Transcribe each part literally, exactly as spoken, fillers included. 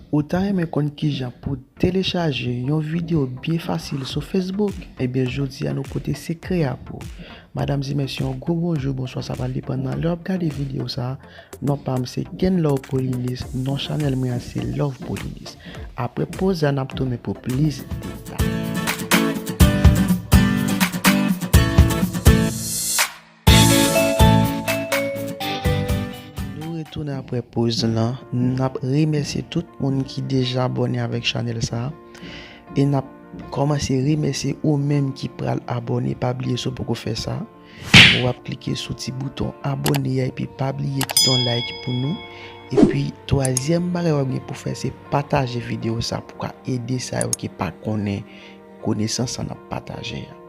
Ou ta renmen konn kijan pou telechaje yon videyo byen fasil sou Facebook? Ebyen, jodi a nou pote sekrè a pou ou. Madanm e mesye, yon gwo bonjou, bonswa, sa pral depann nan lè w ap gade videyo sa a. Non pa m se Kenlove Polynis, non chanèl mwen an se Love Polynis. Apre poz la, n ap tounen pou plis detay. Nou retounen apre poz lan. N ap remèsye tout moun ki deja abòne avèk chanèl sa a. E n ap kòmanse remèsye ou menm ki pral abòne. Pa bliye, si w poko fè sa, w ap klike sou ti bouton abòne a, epi pa bliye kite yon like pou nou. Epi, twazyèm bagay w ap gen pou fè, se pataje videyo sa pou ka ede sa yo ki pa konnen konesans sa n ap pataje a.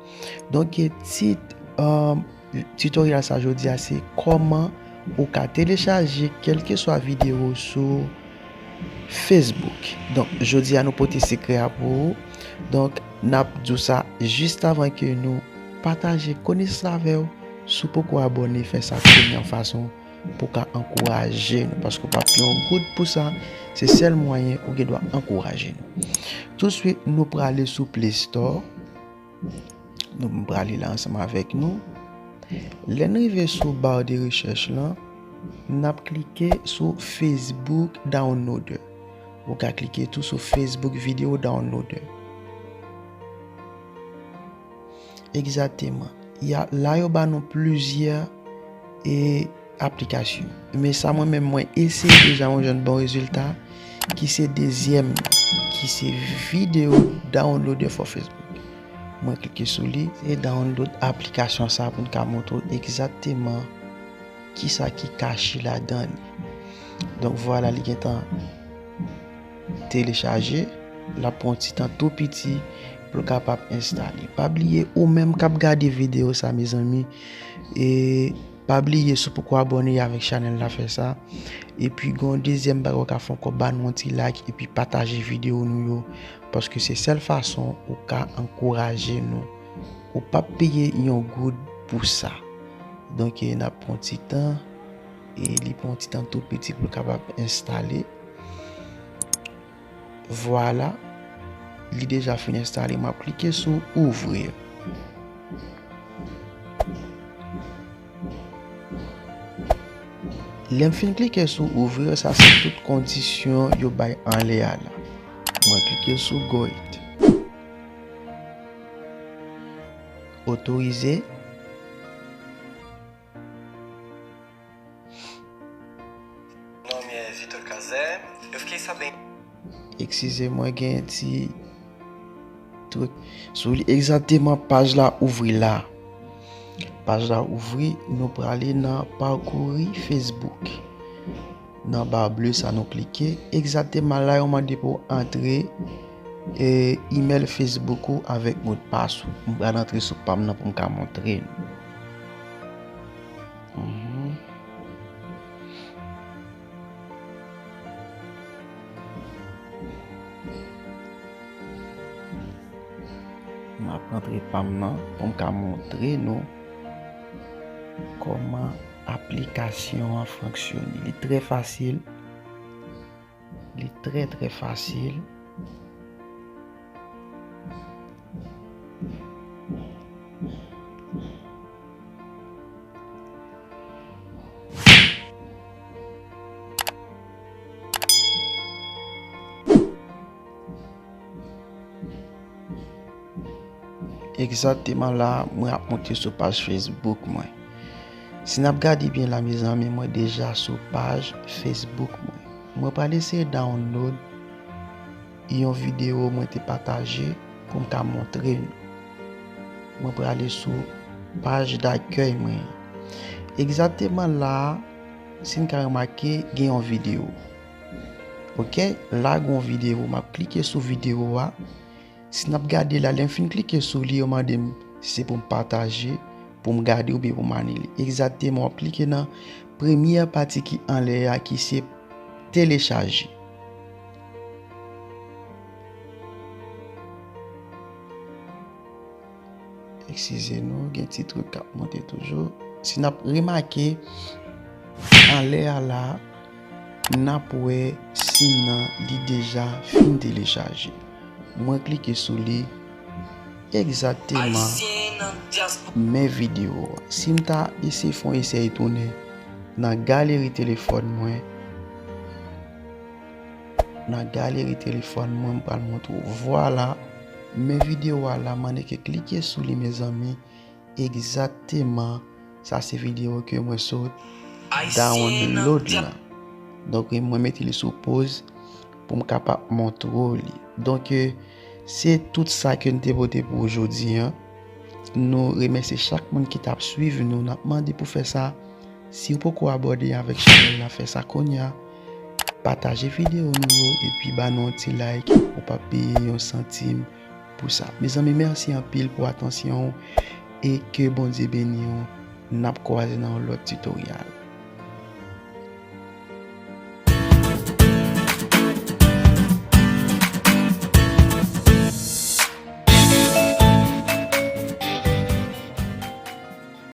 Donk, tit, um, tutorial sa jodi a, se kòman ou ka telechaje kèlkeswa videyo sou Facebook. Donk, jodi a, nou pote sekrè a pou ou. Donk, n ap di w sa jis avan ke nou pataje konesans avè w. Si w poko abòne, fè sa kounye a, fason pou w ka ankouraje nou, paske w p ap peye yon goud pou sa. Se sèl mwayen ou gen dwa ankouraje nou. Touswit, nou prale sou Play Store. Nou prale la ansanm avèk nou. Lè n rive sou ba de rechèch lan, n ap klike sou Facebook Downloader. Ou ka klike tou sou Facebook Video Downloader. Egzakteman. Y a, la yo ba nou plizyè, e, aplikasyon. Men sa mwen menm mwen eseye deja, mwen jwenn bon rezilta, ki se dezyèm nan, ki se Video Downloader for Facebook. Mwen klike sou li, se download aplikasyon sa pou n ka montre w egzakteman kisa ki kache ladan li. Donk, vwala, li gentan telechaje. L ap pran yon ti tan tou piti pou l kapab enstale. Pa bliye, ou menm k ap gade videyo sa, mezanmi, e pa bliye, si w poko abòne avèk chanèl la, fè sa. Epi, gen yon dezyèm bagay ou ka fè ankò, ba nou yon ti like, epi pataje videyo nou yo, paske se sèl fason ou ka ankouraje nou. Ou p ap peye yon goud pou sa. Donk, e, n ap pran yon ti tan, e li pran yon ti tan tou piti pou l kapab enstale. Vwala, li deja fin enstale. M ap klike sou ouvrir. Lè m fin klike sou ouvrir, sa se tout kondisyon yo bay anlè a la. Mwen klike sou go ahead. Otorize. O nome é Vitor Cazé. Eu fiquei sabendo. Eskize mwen, gen ti twik sou li. Egzakteman, paj la ouvri la. Paj la ouvri, nou prale nan pakouri Facebook. Nan ba ble sa, nou klike. Egzakteman la, yo mande pou w antre, e, email Facebook ou avèk modpas ou. M pral antre sou pa m nan pou m ka montre nou. Mhm. M ap rantre pa m nan pou m ka montre nou kòman aplikasyon an fonksyone. Li trè fasil. Li trè, trè fasil. Egzakteman la, mwen ap monte sou paj Facebook mwen. Si n ap gade byen la, mezanmi, mwen deja sou paj Facebook mwen. Mwen pral eseye download yon videyo mwen te pataje pou m ka montre nou. Mwen prale sou paj dakèy mwen an. Egzakteman la a, si n ka remake, gen yon videyo. Oke, la gen yon videyo, m ap klike sou videyo a. Si n ap gade la, lè m fin klike sou li, yo mande m si se pou m pataje, pou m gade oubyen pou m anile. Egzakteman, w ap klike nan premyè pati ki anlè a, ki se telechaje. Eskize nou, gen ti twik k ap monte toujou. Si n ap remake, anlè a la, n ap wè sim nan li deja fin telechaje. Mwen klike sou li egzakteman. Men videyo a. Si m ta eseye fè yon esèy tounen nan galeri telefòn mwen, nan galeri telefòn mwen, m pral montre w. Vwala, men videyo a la, m annik klike sou li, mezanmi. Egzakteman, sa se videyo ke mwen sot download la. Donk, mwen mete li sou poz pou m kapab montre w li. Donk, se tout sa ke n te pote pou w jodi a. Nou remèsye chak moun ki t ap swiv nou. N ap mande pou fè sa. Si w poko abòne avèk chanèl la, fè sa kounye a. Pataje videyo nou yo epi ba nou yon ti like. Ou p ap peye yon santim pou sa. Mezanmi, mèsi anpil pou atansyon w e ke Bondye beni w. N ap kwaze nan yon lòt tutorial.